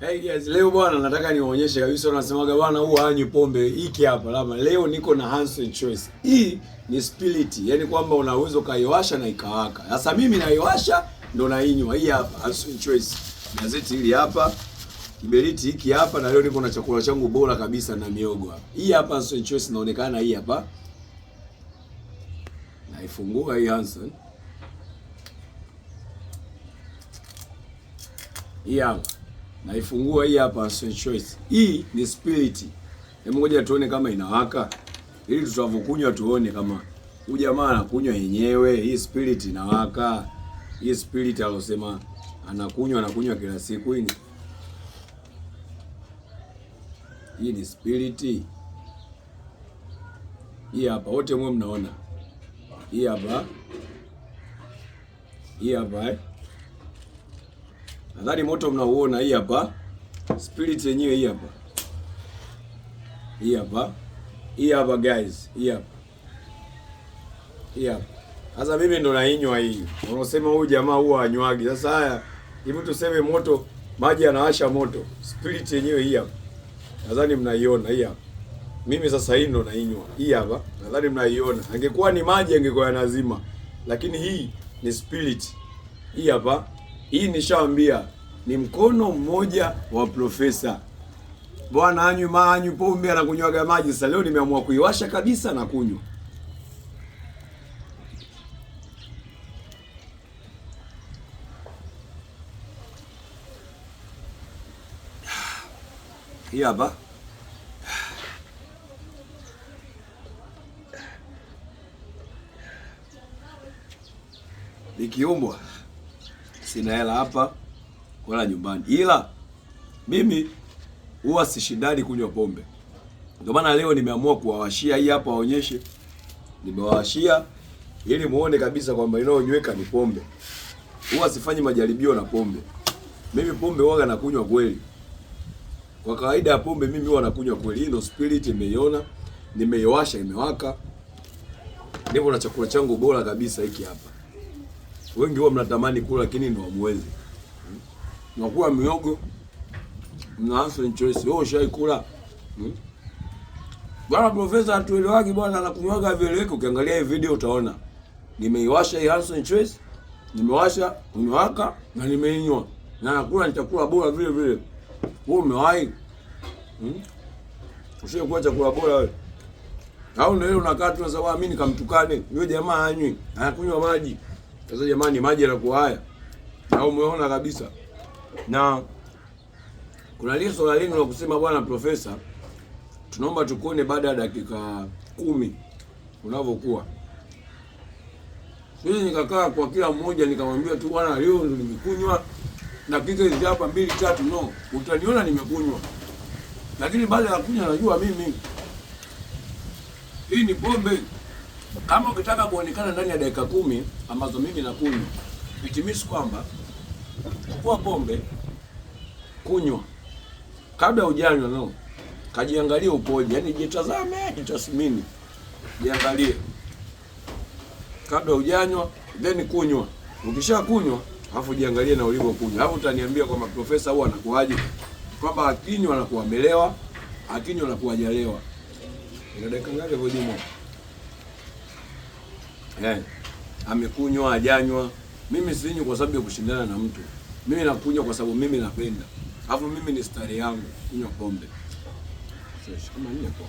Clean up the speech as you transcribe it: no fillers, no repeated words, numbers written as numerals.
Hey guys, leo bwana nataka niwaonyeshe kabisa wanasemaga bwana huwa hanywi pombe hiki hapa labda. Leo niko na Hanson Choice. Hii ni spirit, yani kwamba unaweza ukaiwasha na ikawaka. Sasa mimi naiwasha ndo nainywa. Hii hapa Hanson Choice. Gazeti hili hapa, kiberiti hiki hapa, na leo niko na chakula changu bora kabisa na miogo hapa. Hii hapa Hanson Choice inaonekana hii hapa. Naifungua hii Hanson. Hii hapa. Naifungua hii hapa Choice. Hii ni spirit. Hebu ngoja tuone kama inawaka. Ili tutavokunywa tuone kama huyu jamaa anakunywa yenyewe, hii spirit inawaka. Hii spirit alosema anakunywa anakunywa kila siku hii. Hii ni spirit. Hii hapa wote mwe mnaona. Hii hapa. Hii hapa eh. Nadhani moto mnauona, hii hapa spirit yenyewe, hii hapa, hii hapa, hii hapa guys, hii hapa, hii hapa. Sasa mimi ndo nainywa hii. Unasema huyu jamaa huwa anywagi. Sasa haya hivi, tuseme moto, maji anawasha moto, spirit yenyewe hii hapa, nadhani mnaiona hii hapa. Mimi sasa hii ndo nainywa hii hapa, nadhani mnaiona. Angekuwa ni maji angekuwa yanazima, lakini hii ni spirit hii hapa. Hii nishaambia ni mkono mmoja wa profesa. Bwana anywi maanywi pombe, anakunywaga maji. Sasa leo nimeamua kuiwasha kabisa na kunywa. Hii hapa. Nikiumbwa sina hela hapa wala nyumbani, ila mimi huwa sishindani kunywa pombe. Ndio maana leo nimeamua kuwawashia hii hapa, waonyeshe. Nimewawashia ili muone kabisa kwamba inayonyweka ni pombe. Huwa sifanyi majaribio na pombe. Mimi pombe huwa nakunywa kweli. Kwa kawaida ya pombe mimi huwa nakunywa kweli. Hii ndio spirit, nimeiona, nimeiwasha, imewaka. Ndipo na chakula changu bora kabisa hiki hapa. Wengi huwa mnatamani kula lakini ndio hamwezi. Nakula miogo na Hanson Choice. Wewe ushaikula? Bwana profesa hatuelewagi bwana, anakunywaga vieleweki. Ukiangalia hii video utaona. Nimeiwasha hii Hanson Choice, nimewasha, nimewaka na nimeinywa. Na nakula ni chakula bora vile vile. Wewe umewahi? Ushaikula chakula bora wewe? Au ndio unakaa tu unasema mimi nikamtukane. Yule jamaa hanywi, anakunywa maji. Sasa jamani, maji yanakuwa haya. Na umeona kabisa. Na kuna lile swala lingine la kusema bwana profesa, tunaomba tukuone baada ya dakika 10 unavyokuwa. Sisi nikakaa kwa kila mmoja nikamwambia tu bwana, leo ndo nimekunywa dakika hizi hapa 2 3, no, utaniona nimekunywa. Lakini baada ya kunywa najua mimi hii ni pombe. Kama ukitaka kuonekana ndani ya dakika 10 ambazo mimi nakunywa, it means kwamba chukua pombe, kunywa. Kabla hujanywa no, kajiangalie upoje, yani jitazame, jitathmini. Jiangalie. Kabla hujanywa, then kunywa. Ukishakunywa, alafu jiangalie na ulivyokunywa. Alafu utaniambia kwamba profesa huwa anakuaje? Kwamba akinywa anakuwa amelewa, akinywa anakuwa hajalewa. Ina dakika ngapi hapo Juma? Amekunywa, hajanywa. Mimi sinywi kwa sababu ya kushindana na mtu. Mimi nakunywa kwa sababu mimi napenda. Alafu mimi ni style yangu kunywa pombe. Fresh kama nini hapo.